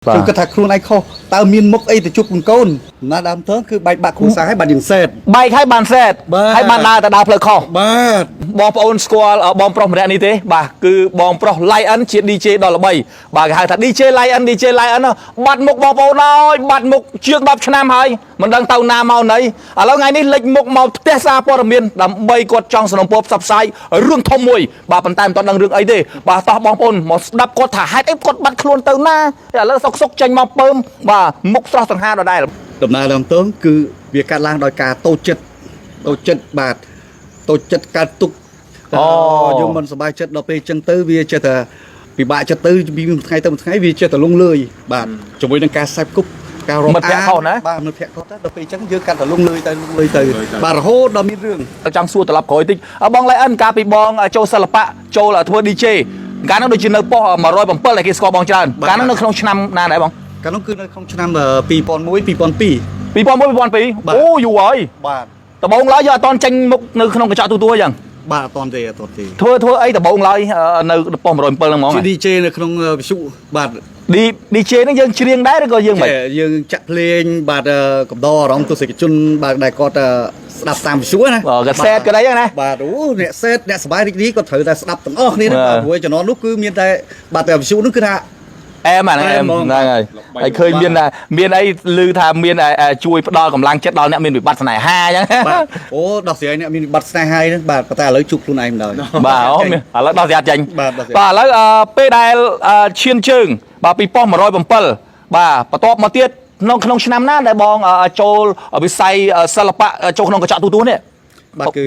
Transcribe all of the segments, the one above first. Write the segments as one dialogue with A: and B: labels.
A: ខ្ញុំគិតថាខ្លួនឯងខុសតើមានមុខអីទៅជួបកូនកូនណាដើមតើគឺបែកបាក់គ្រួសារឲ្យបាត់យើងសេត
B: បែកឲ្យបានសេត
A: បាទ
B: ហើយបានដើរទៅដើរផ្លូវខុស
A: បាទ
B: បងប្អូនស្គាល់បងប្រុសម្នាក់នេះទេបាទគឺបងប្រុស Lion ជា DJ ដ៏ល្បីបាទគេហៅថា DJ Lion DJ Lion ហ្នឹងបាត់មុខបងប្អូនអើយបាត់មុខជាង10ឆ្នាំហើយមិនដឹងទៅណាមកណីឥឡូវថ្ងៃនេះលេចមុខមកផ្ទះសារព័ត៌មានដើម្បីគាត់ចង់สนុំពរផ្សព្វផ្សាយរឿងធំមួយបាទប៉ុន្តែមិនទាន់ដឹងរឿងអីទេបាទតោះបងប្អូនមកស្ដាប់គាត់ថាហេតុអីគាត់បាត់ខ្លួនទៅណាឥឡូវសុកសុកចេញមកពើមបាទមុខស្រស់សង្ហាដដែល
A: ដំណើរដើមតើគឺវាកាត់ឡើងដោយការតូចចិត្តតូចចិត្តបាទតូចចិត្តកើតទុក
B: អូ
A: យើងមិនសប្បាយចិត្តដល់ពេលអញ្ចឹងទៅវាចេះតែពិបាកចិត្តទៅពីមួយថ្ងៃទៅមួយថ្ងៃវាចេះតែលងលើយបាទជាមួយនឹងការសេពគប់ការរាប់
B: មិត្តភក្តិខុសណា
A: បាទមិត្តភក្តិខុសទៅដល់ពេលអញ្ចឹងយើងកាន់តែលងលើយទៅលងលើយទៅបាទរហូតដល់មានរឿង
B: ចង់សួរត្រឡប់ក្រោយតិចអើបងឡៃអិនកាលពីបងចូលសិល្បៈចូលធ្វើ DJ កាលនោះដូចជានៅប៉ុស្តិ៍107ដែលគេស្គាល់បងច្រើន
A: បាទ
B: កាលនោះនៅក្នុងឆ្នាំណាដែរបង
A: កាលនោះគឺនៅក្នុងឆ្នាំ2001 2002
B: 2001 2002
A: បាទ
B: អូយូរហើយ
A: បាទ
B: ដំបូងឡើយយើងអត់តន់ចេញមុខនៅក្នុងកញ្ចក់ទូទួលអញ្ចឹង
A: បាទអត់តន់ទេអត់តន់ទេ
B: ធ្វើធ្វើអីដំបូងឡើយនៅប៉ុស្តិ៍107ហ្នឹងហ្មង
A: ជា DJ នៅក្នុងវិទ្យុបាទ
B: DJ ហ្នឹងយើងច្រៀងដែរឬក៏យើងមិន
A: ចេះយើងចាក់ភ្លេងបាទកំដរអារម្មណ៍ទស្សនិកជនបាទដែលគាត់ស្ដាប់តាមវិទ្យុណា
B: បើកាសែតក៏ដែរហ្នឹងណា
A: បាទអូអ្នកសេតអ្នកសប្បាយរីករាយគាត់ត្រូវតែស្ដាប់ទាំងអស់គ្នាហ្នឹង
B: បាទ
A: បាទព្រោះជំនាន់នោះគឺមានតែបាទតែវិទ្យុនោះគឺថា
B: អែមអាហ្នឹងអែម
A: អែមហ្មង
B: ហ្នឹងហើយហើយឃើញមានថាមានអីឮថាមានអីជួយផ្ដល់កម្លាំងចិត្តដល់អ្នកមានវិបត្តិស្នេហាអញ្ចឹង
A: បាទអូដោះស្រាយអ្នកមានវិបត្តិស្នេហាហ្នឹងបាទប៉ុន្តែឥឡូវជួបខ្លួនឯងមិនដល់
B: បាទអូមានឥឡូវដោះស្រាយអត់ចេញ
A: បាទដោះស្រាយ
B: បាទឥឡូវពេលដែលឈានជើងបាទពីប៉ុស្តិ៍107បាទបន្ទាប់មកទៀតក្នុងក្នុងឆ្នាំណាដែលបងចូលវិស័យសិល្បៈចូលក្នុងកញ្ចក់ទូទួលនេះ
A: បាទគឺ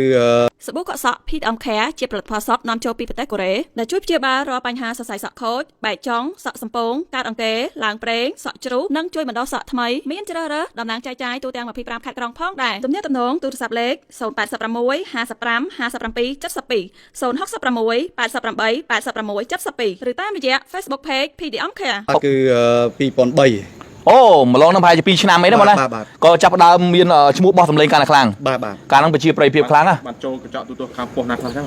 C: សាប៊ូកក់សក់ PM Care ជាផលិតផលសពនាំចូលពីប្រទេសកូរ៉េដែលជួយព្យាបាលរាល់បញ្ហាសរសៃសក់ខូចបែកចុងសក់សំពងកើតអង្គេឡើងប្រេងសក់ជ្រុះនិងជួយបណ្ដុះសក់ថ្មីមានជ្រើសរើសតំណាងចែកចាយទូទាំង25ខេត្តក្រុងផងដែរទំនាក់ទំនងទូរស័ព្ទលេខ086 55 57 72 066 88 86 72ឬតាមរយៈ Facebook Page PDM Care
A: បាទគឺ2003
B: អូម្លងហ្នឹងប្រហែលជា2ឆ្នាំអីណាបងណា
A: បាទបាទ
B: ក៏ចាប់ផ្ដើមមានឈ្មោះបោះសម្លេងកាន់តែខ្លាំង
A: បាទបាទ
B: កាលហ្នឹងប្រជាប្រិយភាពខ្លាំងណា
D: បានចូលកញ្ចក់ទូទស្សន៍ខាងប៉ុស្តិ៍ណាខ្លះចឹង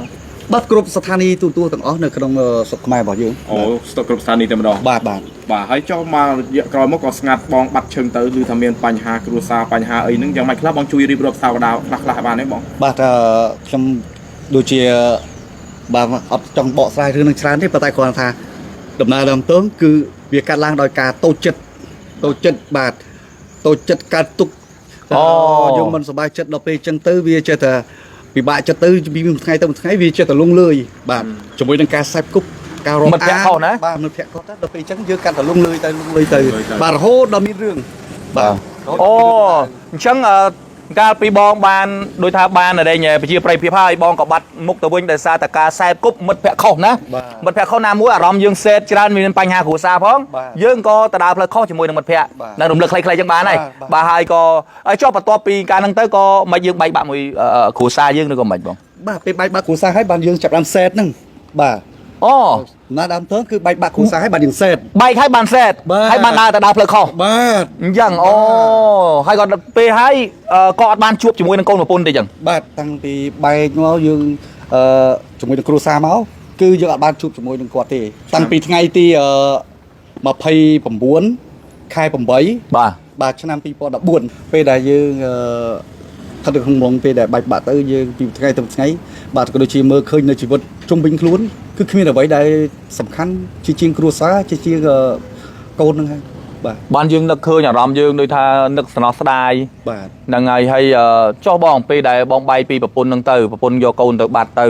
A: បាទគ្រប់ស្ថានីយ៍ទូទស្សន៍ទាំងអស់នៅក្នុងស្រុកខ្មែររបស់យើង
D: អូស្ទើរគ្រប់ស្ថានីយ៍តែម្ដង
A: បាទបាទ
D: បាទហើយចុះមករយៈក្រោយមកក៏ស្ងាត់បងបាត់ឈឹងទៅឬថាមានបញ្ហាគ្រួសារបញ្ហាអីហ្នឹងយ៉ាងម៉េចខ្លះបងជួយរៀបរាប់សាវតាខ្លះខ្លះបានទេបង
A: បាទខ្ញុំដូចជាបាទអត់ចង់បកស្រាយរឿងនឹងច្រើនទេប៉ុន្តែគ្រាន់តែថាដំណើរដើមតើគឺវាកាត់ឡើងដោយការតូចចិត្តតូចចិត្តបាទតូចចិត្តកើតទុក
B: អូ
A: យើងមិនសប្បាយចិត្តដល់ពេលអញ្ចឹងទៅវាចេះតែពិបាកចិត្តទៅពីមួយថ្ងៃទៅមួយថ្ងៃវាចេះតែលងលើយបាទជាមួយនឹងការសេពគប់ការរាប់
B: មិត្តភក្តិខុសណា
A: បាទមិត្តភក្តិខុសទៅដល់ពេលអញ្ចឹងយើងកាន់តែលងលើយទៅលងលើយទៅបាទរហូតដល់មានរឿងបាទរហូត
B: អូ
A: ដល់មានរឿង
B: អញ្ចឹងកាលពីបងបានដូចថាបានអរេញប្រជាប្រិយភាពហើយបងក៏បាត់មុខទៅវិញដោយសារតែការសែបគប់មិត្តភក្តិខុសណា
A: បាទ
B: មិត្តភក្តិខុសណាមួយអារម្មណ៍យើងសេតច្រើនមានបញ្ហាគ្រួសារផង
A: បាទ
B: យើងក៏ទៅដើរផ្លូវខុសជាមួយនឹងមិត្តភក្តិ
A: បាទ
B: នឹងរំលឹកខ្លីៗចឹងបានហើយ
A: បាទ
B: បាទហើយក៏ហើយចុះបន្ទាប់ពីការហ្នឹងទៅក៏មិនយើងបែកបាក់មួយគ្រួសារយើងឬក៏មិនបង
A: បាទពេលបែកបាក់គ្រួសារហើយបានយើងចាប់ដើមសេតហ្នឹងបាទ
B: អូ
A: ណាដើមតើគឺបែកបាក់គ្រួសារហើយបានយើងសេត
B: បែកហើយបានសេត
A: បាទ
B: ហើយបានដើរទៅដើរផ្លូវខុស
A: បាទ
B: អញ្ចឹងអូហើយក៏ពេលហើយក៏អត់បានជួបជាមួយនឹងកូនប្រពន្ធទេអញ្ចឹង
A: បាទតាំងពីបែកមកយើងអឺជាមួយនឹងគ្រួសារមកគឺយើងអត់បានជួបជាមួយនឹងគាត់ទេតាំងពីថ្ងៃទីអឺ29ខែ8
B: បាទ
A: បាទឆ្នាំ2014ពេលដែលយើងអឺស្ថិតនៅក្នុងមុងពេលដែលបែកបាក់ទៅយើងពីថ្ងៃទៅថ្ងៃបាទក៏ដូចជាមើលឃើញនៅជីវិតជុំវិញខ្លួនគឺគ្មានអ្វីដែលសំខាន់ជាជាងគ្រួសារជាជាងកូនហ្នឹងហើយបាទ
B: បានយើងនឹកឃើញអារម្មណ៍យើងដូចថានឹកសំណោះស្ដាយ
A: បាទ
B: ហ្នឹងហើយហើយចុះបងពេលដែលបងបែកពីប្រពន្ធហ្នឹងទៅប្រពន្ធយកកូនទៅបាត់ទៅ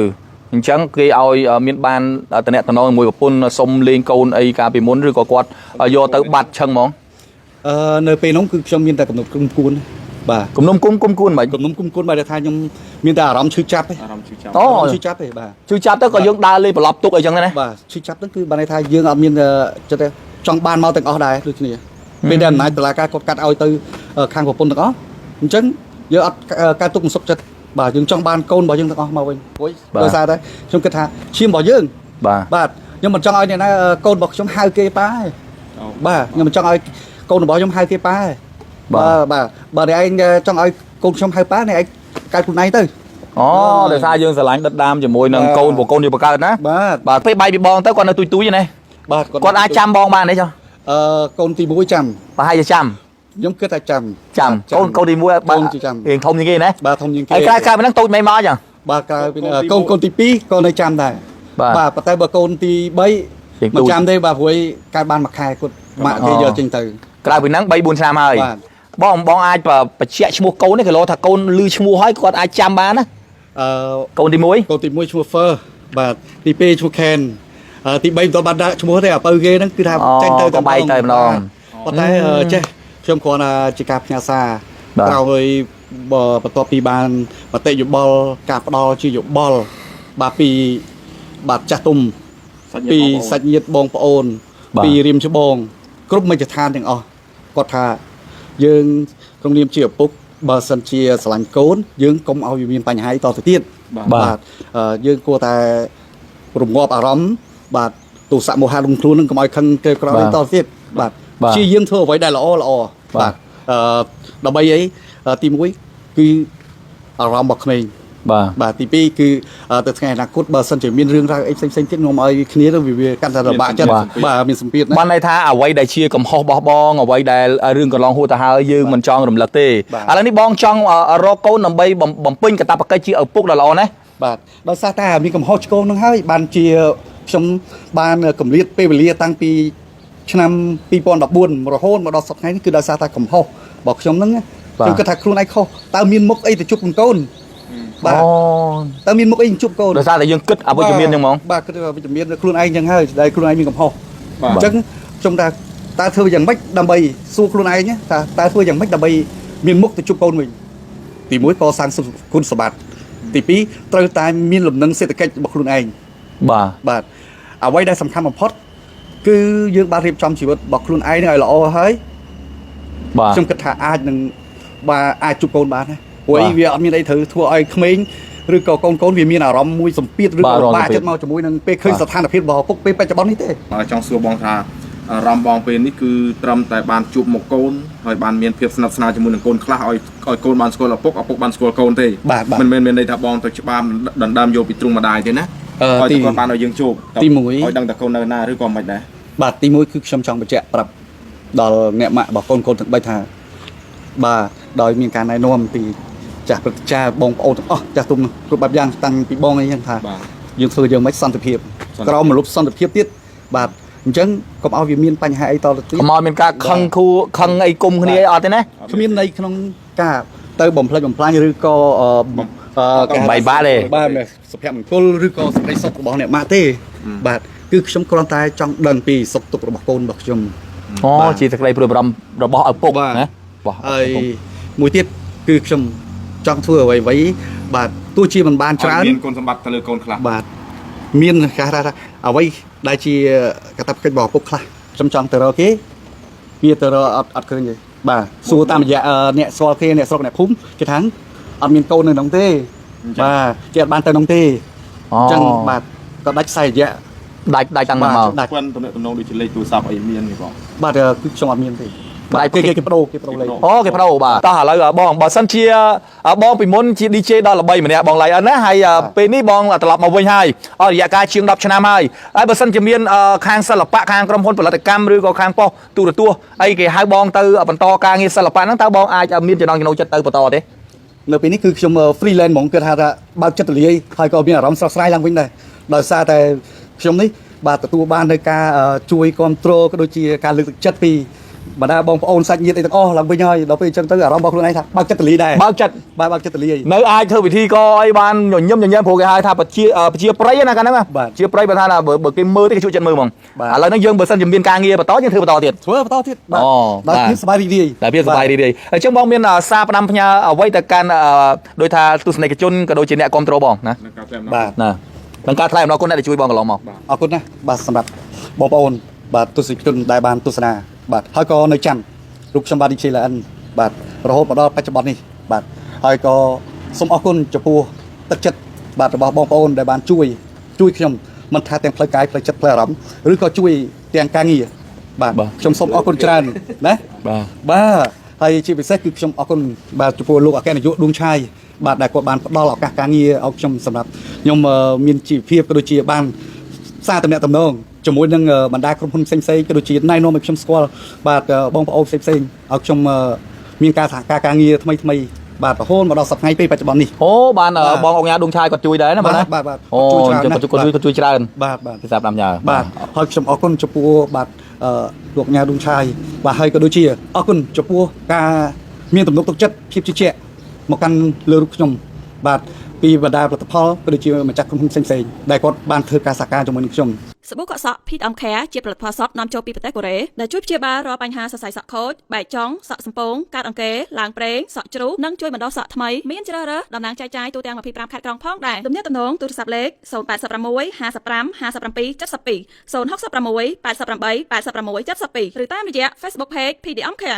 B: អញ្ចឹងគេឲ្យមានបានតំណតំណងជាមួយប្រពន្ធសុំលេងកូនអីកាលពីមុនឬក៏គាត់យកទៅបាត់ឈឹងហ្មង
A: អឺនៅពេលនោះគឺខ្ញុំមានតែកំណត់គុំគួនបាទ
B: គំនុំគុំគុំគួនមិន
A: កំណត់គុំគួនបែរថាខ្ញុំមានតែអារម្មណ៍ឈឺចាប់ទេ
D: អារម្មណ៍ឈឺចាប់
B: អូ
A: អារម្មណ៍ឈឺចាប់ទេបាទ
B: ជឿចាប់ទៅក៏យើងដើរលេងប្រឡប់ទុកអីចឹងដែរណា
A: បាទឈឺចាប់ហ្នឹងគឺបានន័យថាយើងអត់មានចិត្តទេចង់បានមកទាំងអស់ដែរដូចគ្នាពេលដែលអំណាចតុលាការគាត់កាត់ឲ្យទៅខាងប្រពន្ធទាំងអស់អញ្ចឹងយើងអត់កើតទុកមិនសុខចិត្តបាទយើងចង់បានកូនរបស់យើងទាំងអស់មកវិញព្រោះដោយសារតែខ្ញុំគិតថាឈាមរបស់យើង
B: បាទ
A: បាទខ្ញុំមិនចង់ឲ្យអ្នកណាកូនរបស់ខ្ញុំហៅគេប៉ាទេបាទខ្ញុំមិនចង់ឲ្យកូនរបស់ខ្ញុំហៅគេប៉ាទេ
B: បាទ
A: បាទបើអ្នកឯងចង់ឲ្យកូនខ្ញុំហៅប៉ាអ្នកឯងកើតខ្លួនឯងទៅ
B: អូដោយសារយើងស្រឡាញ់ដិតដាមជាមួយនឹង
A: បាទ
B: កូនព្រោះកូនយើងបង្កើតណា
A: បាទ
B: បាទពេលបែកពីបងទៅគាត់នៅទុយទុយៗណា
A: បាទ
B: គាត់អាចចាំបងបានទេចុះ
A: កូនទី1ចាំ
B: ប្រហែលជាចាំ
A: ខ្ញុំគិតថាចាំ
B: ចាំកូនកូនទី1
A: កូនទីចាំ
B: រៀងធំជាងគេណា
A: បាទធំជាងគេ
B: ហើយក្រៅក្រៅពីហ្នឹងតូចមិនមកចឹង
A: បាទក្រៅពីហ្នឹងកូនកូនទី2ក៏នៅចាំដែរ
B: បាទ
A: បាទប៉ុន្តែបើកូនទី
B: ជាងទូច
A: 3មិនចាំទេបាទព្រោះឯងកើតបានមួយខែគាត់ម៉ាក់គេយកចេញទៅ
B: ក្រៅពីហ្នឹង3 4ឆ្នាំហើយ
A: បាទ
B: បងបងអាចបញ្ជាក់ឈ្មោះកូននេះគេលោថាកូនឮឈ្មោះហើយគាត់អាចចាំបានណា
A: អឺ
B: កូនទី1
A: កូនទី1ឈ្មោះ Fur បាទទី2ឈ្មោះ Ken ទី3មិនទាន់បានដាក់ឈ្មោះទេអាពៅគេហ្នឹងគឺថាចេញទៅ
B: ក៏បែកទៅម្ដង
A: ប៉ុន្តែចេះខ្ញុំគ្រាន់តែជាការផ្ញើសារ
B: បាទ
A: ក្រោយបើបន្ទាប់ពីបានមតិយោបល់ការផ្ដល់ជាយោបល់បាទពីបាទចាស់ទុំ
D: សាច់
A: ពី
D: ញាតិ
A: សាច់ញាតិបងប្អូន
B: បាទ
A: ពីរៀមច្បង គ្រប់មជ្ឈដ្ឋានទាំងអស់គាត់ថាយើងក្នុងនាមជាឪពុកបើសិនជាស្រឡាញ់កូន យើងកុំឲ្យវាមានបញ្ហាអីតទៅទៀត
D: បាទ
B: បាទ
A: យើងគួរតែរងាប់អារម្មណ៍បាទទោសៈមោហៈលំខ្លួននឹងកុំឲ្យខឹងគេក្រោយ
B: បាទ
A: តទៅទៀតបាទ
B: បាទ
A: ព្យាយាមធ្វើអ្វីដែលល្អល្អ
B: បាទ
A: បាទអឺដើម្បីអីទី1គឺអារម្មណ៍របស់ក្មេង
B: បាទ
A: បាទទី2គឺទៅថ្ងៃអនាគតបើសិនជាមានរឿងរ៉ាវអីផ្សេងៗទៀតងំឲ្យគ្នាទៅវាកាន់តែលំបាកចិត្ត
B: បាទ
A: បាទមានសម្ពាធណា
B: បានន័យថាអ្វីដែលជាកំហុសរបស់បងអ្វីដែលរឿងកន្លងហួសទៅហើយយើងមិនចង់រំលឹកទេឥ
A: បាទ
B: ឡូវនេះបងចង់រកកូនដើម្បីបំពេញកាតព្វកិច្ចជាឪពុកដ៏ល្អណាស់
A: បាទដោយសារតែមានកំហុសឆ្គងនឹងហើយបានជាខ្ញុំបានកម្រិតពេលវេលាតាំងពីឆ្នាំ2014រហូតមកដល់សប្តាហ៍ថ្ងៃនេះគឺដោយសារតែកំហុសរបស់ខ្ញុំហ្នឹងណា
B: បាទ
A: ខ្ញុំគិតថាខ្លួនឯងខុសតើមានមុខអីទៅជប់កូនបាទ
B: អូ
A: តើមានមុខអីជប់កូន
B: ដោយសារតែយើងគិតអវិជ្ជមានហ្នឹងហ្មង
A: បាទគិតថាវិជ្ជមានខ្លួនឯងចឹងហើយដែលខ្លួនឯងមានកំហុស
D: បាទ
A: អញ្ចឹងខ្ញុំថាតើធ្វើយ៉ាងម៉េចដើម្បីសួរខ្លួនឯងណាថាតើធ្វើយ៉ាងម៉េចដើម្បីមានមុខទៅជប់កូនវិញទី1កសាងគុណសម្បត្តិទី2ត្រូវតែមានលំនឹងសេដ្ឋកិច្ចរបស់ខ្លួនឯង
B: បាទ
A: បាទអ្វីដែលសំខាន់បំផុតគឺយើងបានរៀបចំជីវិតរបស់ខ្លួនឯងនឹងឲ្យល្អហើយ
B: បាទ
A: ខ្ញុំគិតថាអាចនឹងបាទអាចជួបកូនបានណាព្រោះអី
B: បាទ
A: វាអត់មានអីត្រូវធ្វើឲ្យក្មេងឬក៏កូនកូនវាមានអារម្មណ៍មួយសម្ពាធឬ
B: បាទ
A: ក៏បាក់
B: រងសម្ពាធ
A: ចិត្តមកជាមួយនឹងពេលឃើញ
B: បាទ
A: ស្ថានភាពរបស់ឪពុកពេលបច្ចុប្បន្ននេះទេ
D: បាទចង់សួរបងថាអារម្មណ៍បងពេលនេះគឺត្រឹមតែបានជួបមុខកូនហើយបានមានភាពស្និទ្ធស្នាលជាមួយនឹងកូនខ្លះឲ្យឲ្យកូនបានស្គាល់ឪពុកឪពុកបានស្គាល់កូនទេ
A: បាទបាទ
D: មិនមែនមានន័យថាបងទៅច្បាមដណ្ដើមយកពីទ្រុងម្ដាយទេណា
A: ទី
D: ឲ្យតែគាត់បានឲ្យយើងជួប
A: ទីមួយ
D: ឲ្យដឹងតែកូននៅណាឬក៏មិនដែរ
A: បាទទីមួយគឺខ្ញុំចង់បញ្ជាក់ប្រាប់ដល់អ្នកម៉ាក់របស់កូនកូនទាំង3ថាបាទដោយមានការណែនាំពីចាស់ព្រឹទ្ធាចារ្យបងប្អូនទាំងអស់ចាស់ទុំគ្រប់បែបយ៉ាងតាំងពីបងអីហ្នឹងថា
D: បាទ
A: យើងធ្វើយើងមិនសន្តិភាព
D: សន្តិភាព
A: ក្រោមមលុបសន្តិភាពទៀតបាទអញ្ចឹងកុំឲ្យវាមានបញ្ហាអីតទៅទៀត
B: កុំឲ្យមានការខឹងខួខឹងអីគុំគ្នាអីអត់ទេណា
A: គ្មានន័យក្នុងការទៅបំផ្លិចបំផ្លាញឬក៏គេហៅថា
B: បែកបាក់ទេ
A: បាទសុភមង្គលឬក៏សេចក្តីសុខរបស់អ្នកម៉ាក់ទេបាទគឺខ្ញុំគ្រាន់តែចង់ដឹងពីសុខទុក្ខរបស់កូនរបស់ខ្ញុំ
B: អូ
A: បាទ
B: ជាសេចក្តីព្រួយបារម្ភរបស់ឪពុក
A: បាទ
B: ណារបស់
A: ហើយ
B: ឪពុក
A: មួយទៀតគឺខ្ញុំចង់ធ្វើអ្វីអ្វីបាទទោះជាមិនបានច្រើន
D: ឲ្យមានគុណសម្បត្តិទៅលើកូនខ្លះ
A: បាទមានគេហៅថាអ្វីដែលជាកាតព្វកិច្ចរបស់ឪពុកខ្លះខ្ញុំចង់ទៅរកគេវាទៅរកអត់ឃើញទេបាទសួរតាមរយៈអ្នកស្គាល់គេអ្នកស្រុកអ្នកភូមិគេថាអត់មានកូននៅក្នុងទេបាទគេអត់បានទៅក្នុងទេ
B: អូ
A: អញ្ចឹងបាទក៏ដាច់ខ្សែរយៈ
B: ដាច់ដាច់តាំងមក
A: បាទដាច់
D: គាត់ទំនាក់ទំនងដូចជាលេខទូរស័ព្ទអីមាននេះបង
A: បាទគឺខ្ញុំអត់មានទេបាទគេគេគេបដូរគេបដូរលេខ
B: អូគេប្ដូរបាទតោះឥឡូវបងបើសិនជាបងពីមុនជា DJ ដល់ល្បីម្នាក់បងឡៃអិនណាហើយពេលនេះបងត្រឡប់មកវិញហើយអស់រយៈកាលជាង10ឆ្នាំហើយហើយបើសិនជាមានខាងសិល្បៈខាងក្រុមហ៊ុនផលិតកម្មឬក៏ខាងប៉ុស្តិ៍ទូរទស្សន៍អីគេហៅបងទៅបន្តការងារសិល្បៈហ្នឹងតើបងអាចមានចំណង់ចំណូលចិត្តទៅបន្តទេ
A: នៅពេលនេះគឺខ្ញុំ freelance ហ្មងគឺថាថាបើកចិត្តទូលាយហើយក៏មានអារម្មណ៍ស្រស់ស្រាយឡើងវិញដែរដោយសារតែខ្ញុំនេះបាទទទួលបាននៅការជួយគ្រប់គ្រងក៏ដូចជាការលើកទឹកចិត្តពីបណ្ដាបងប្អូនសាច់ញាតិអីទាំងអស់ឡើងវិញហើយដល់ពេលអញ្ចឹងទៅអារម្មណ៍របស់ខ្លួនឯងថាបើកចិត្តទូលាយដែរ
B: បើកចិត្ត
A: បាទបើកចិត្តទូលាយ
B: នៅអាចធ្វើពិធីកអីបានញញឹមញញែមព្រោះគេហៅថាប្រជាប្រជាប្រិយណាកាលហ្នឹងណា
A: បាទ
B: ជាប្រិយបើថាណាបើគេមើលទេគេជួយចិត្តមើលហ្មង
A: បាទ
B: ឥឡូវហ្នឹងយើងបើសិនជាមានការងារបន្តយើងធ្វើបន្តទៀត
A: ធ្វើបន្តទៀតបាទ
B: អូ បាទ
A: ដោយភាពសប្បាយរីករាយ
B: តែវាសប្បាយរីករាយអញ្ចឹងបងមានសារផ្ដាំផ្ញើអ្វីទៅកាន់ដោយថាទស្សនិកជនក៏ដូចជាអ្នកគ្រប់គ្រងបងណា
D: នឹងការតែម្ដង
A: បាទ
B: ណានឹងការថ្លែងអំណរគុណអ្នកដែលជួយបងកន្លងមក
A: អរគុណណាស់បាទសម្រាប់បងប្អូនបាទទស្សនិកជនដែលបានទស្សនាបាទហើយក៏នៅចាំរូបខ្ញុំបាទ DJ LN បាទរហូតមកដល់បច្ចុប្បន្ននេះបាទហើយក៏សូមអរគុណចំពោះទឹកចិត្តបាទរបស់បងប្អូនដែលបានជួយជួយខ្ញុំមិនថាទាំងផ្លូវកាយផ្លូវចិត្តផ្លូវអារម្មណ៍ឬក៏ជួយទាំងការងារបាទខ្ញុំសូមអរគុណច្រើនណា
B: បាទ
A: បាទហើយជាពិសេសគឺខ្ញុំអរគុណបាទចំពោះលោកអគ្គនាយកដួងឆាយបាទដែលគាត់បានផ្ដល់ឱកាសការងារឲ្យខ្ញុំសម្រាប់ខ្ញុំមានជីវភាពក៏ដូចជាបានសារតំណែងតំណង ជាមួយនឹងបណ្ដាក្រុមហ៊ុនផ្សេងៗក៏ដូចជាណែនាំឲ្យខ្ញុំស្គាល់បាទបងប្អូនផ្សេងៗឲ្យខ្ញុំមានការសហការការងារថ្មីថ្មីៗបាទរហូតមកដល់សប្តាហ៍ថ្ងៃពេលបច្ចុប្បន្ននេះ
B: អូបាន
A: បាទ
B: បងអង្គញាដួងឆាយគាត់ជួយដែរណាបងណា
A: បាទបាទ
B: អូ
A: ជួយច្រើនណាស់
B: គាត់ជួយគាត់ជួយច្រើន
A: បាទបាទ
B: ភាសាតាមញ៉ា
A: បាទហើយខ្ញុំអរគុណចំពោះបាទអឺលោកញ៉ាដួងឆាយបាទហើយក៏ដូចជាអរគុណចំពោះការមានទំនុកទុកចិត្តភាពជឿជាក់មកកាន់លើរូបខ្ញុំបាទពីបណ្ដាផលិតផលក៏ដូចជាម្ចាស់ក្រុមហ៊ុនផ្សេងៗដែលគាត់បានធ្វើការសហការជាមួយនឹងខ្ញុំ
C: សាប៊ូកក់សក់ Pete Care ជាផលិតផលសក់នាំចូលពីប្រទេសកូរ៉េដែលជួយព្យាបាលរាល់បញ្ហាសរសៃសក់ខូចបែកចុងសក់សំពងកើតអង្គេឡើងប្រេងសក់ជ្រុះនិងជួយបណ្ដុះសក់ថ្មីមានជ្រើសរើសតំណាងចែកចាយទូទាំង25ខេត្តក្រុងផងដែរទំនាក់ទំនងទូរស័ព្ទលេខ086 55 57 72 066 88 86 72ឬតាមរយៈ Facebook Page PDM Care។